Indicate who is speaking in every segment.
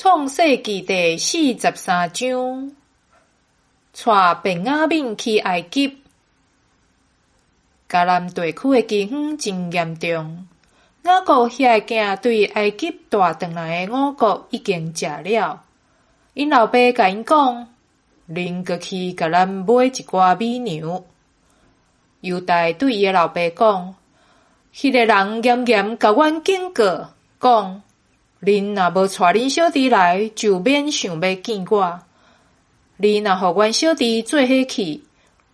Speaker 1: 創世記第四十三章，帶便雅憫去埃及。迦南地區的饑荒真嚴重。雅各遐个囝對埃及帶轉來的五穀已經食了。𪜶老爸共𪜶講：恁閣去共咱買一寡米糧。猶大對伊的老爸講：彼个人嚴嚴共阮警告，講：恁若無帶恁小弟來，就免想欲見我。你若予阮小弟做伙去，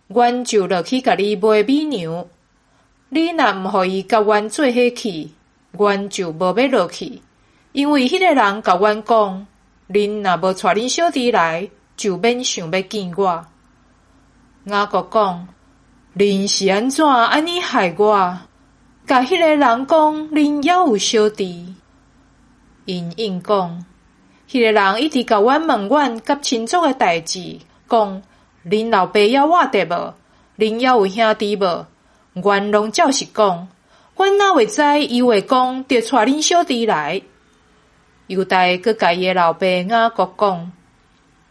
Speaker 1: 阮就落去共你買米糧。你若毋予伊佮阮做伙去，阮就無欲落去，因為彼个人共阮講：恁若無帶恁小弟來，就免想欲見我。雅各講：恁是按怎按呢害我？共彼个人講，恁猶有小弟。𪜶應講：彼个人一直共阮問阮佮親族的代誌，講：恁老爸猶活著無？恁猶有兄弟無？阮攏照實講。阮哪會知伊會講著帶恁小弟來？猶大閣共伊的老爸雅各講：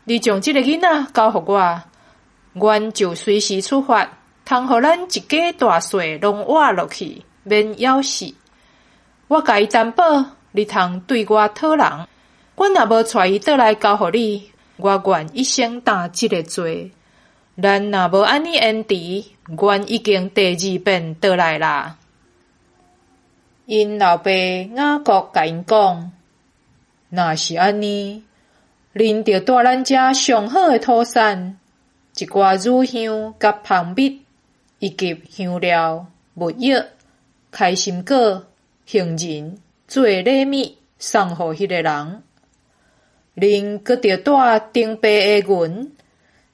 Speaker 1: 你將這个囡仔交予我，阮就隨時出發，通予咱一家大細攏活落去，免枵死。我共伊擔保，你通對我討人。阮若無帶伊倒來交予你，我願一生擔這个罪。咱若無按呢延遲，阮已經第二遍倒來啦。𪜶老爸雅各共𪜶講：若是按呢，恁著帶咱遮上好的土產，一寡乳香佮蜂蜜，以及香料、沒藥、開心果、杏仁，做禮物送予彼个人。恁閣著帶頂爸的銀，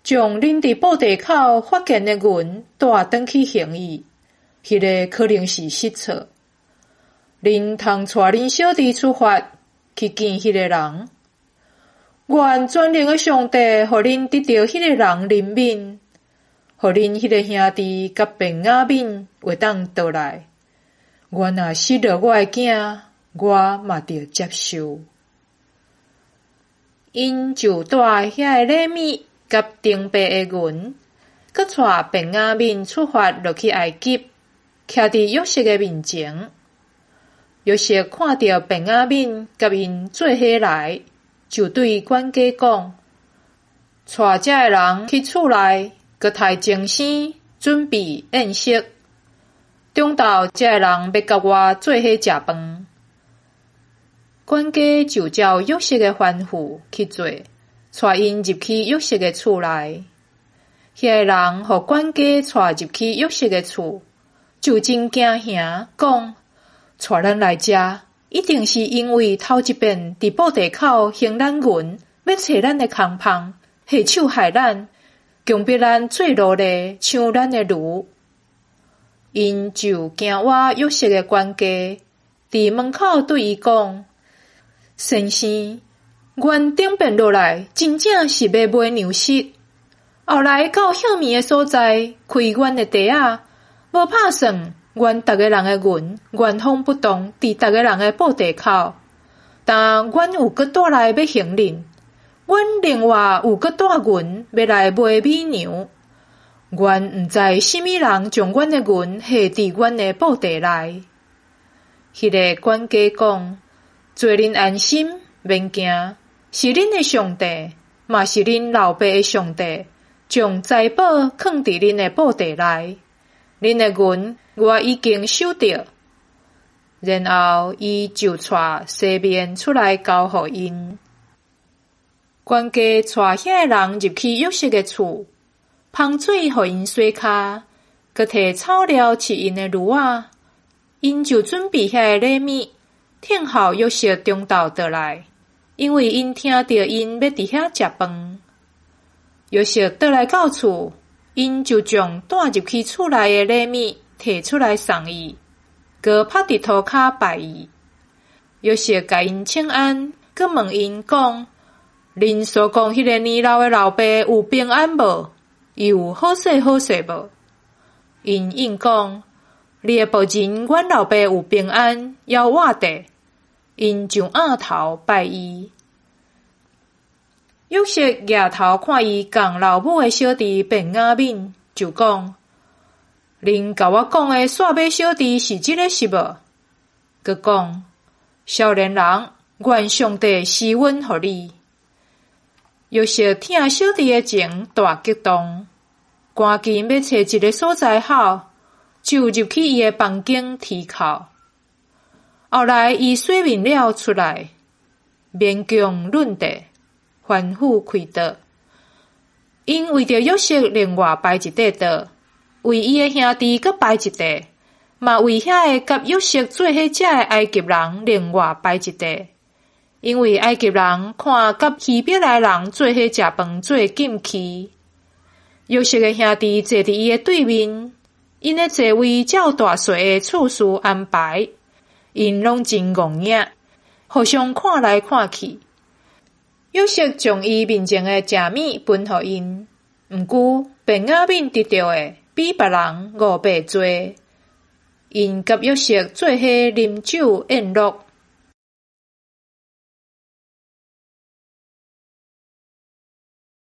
Speaker 1: 將恁佇布袋口發現的銀帶轉去還伊，彼个可能是失錯。恁通帶恁小弟出發去見彼个人。願全能的上帝予恁得著彼个人憐憫，予恁彼个兄弟佮便雅憫會當倒來。我若失落我的囝，我嘛著接受。𪜶就帶遐个禮物佮頂爸的銀，閣帶便雅憫出發落去埃及，徛佇約瑟的面前。約瑟看著便雅憫佮𪜶做伙來，就對管家講：帶這个人去厝內，閣刣精牲，準備宴席。中晝這个人欲佮我做伙食飯。管家就照約瑟的吩咐去做，帶𪜶入去約瑟的厝內。彼个人予管家帶入去約瑟的厝，就真驚嚇，講：帶咱來遮，一定是因為頭一遍佇布袋口還咱銀，欲揣咱的空縫，下手害咱，強迫咱做奴隸，搶咱的驢。𪜶就驚倚約瑟的管家，佇門口對伊講：先生，阮頂遍落來，真正是欲買糧食。後來到歇暝的所在，開阮的袋仔，無拍算，阮逐个人的銀原封不動佇逐个人的布袋口。但阮有閣帶來欲還恁，阮另外有閣帶銀欲來買米糧。阮毋知啥物人將阮的銀下佇阮的布袋內。彼个管家講：做恁安心，免驚，是恁的上帝，嘛是恁老爸的上帝，將財寶囥佇恁的布袋內。恁的銀我已經收著。然後伊就帶西緬出來交予𪜶。管家帶遐个人入去約瑟的厝，芳水予𪜶洗跤，閣提草料飼𪜶的驢仔，𪜶就準備遐个禮物，等候約瑟中晝倒來，因為𪜶聽著𪜶欲佇遐食飯。約瑟倒來到厝，𪜶就將帶入去厝內的禮物提出來送伊，閣趴佇塗跤拜伊。約瑟共𪜶請安，閣問𪜶講：恁所講彼个年老的老爸有平安無？伊有好勢好勢無？𪜶應講：你的僕人阮老爸有平安，猶活著。𪜶就仰頭拜伊。約瑟舉頭看伊仝老母的小弟便雅憫，就講：恁共我講的細碼小弟是這个是無？閣講：少年人，願上帝施恩予你。約瑟疼小弟的情大激動，趕緊欲揣一个所在好，就入去伊的房間啼哭。後來伊洗面了出來，勉強論地，吩咐開桌。𪜶為著約瑟另外排一塊桌，為伊的兄弟閣排一塊，嘛為遐个佮約瑟做伙食的埃及人另外排一塊。因為埃及人看佮希伯來人做伙食飯做禁忌。約瑟的兄弟坐佇伊的對面，𪜶的座位照大細的次序安排，𪜶攏真戇影，互相看來看去。約瑟將伊面前的食物分予𪜶，毋過便雅憫得著的比別人五倍濟。𪜶佮約瑟做伙啉酒宴樂。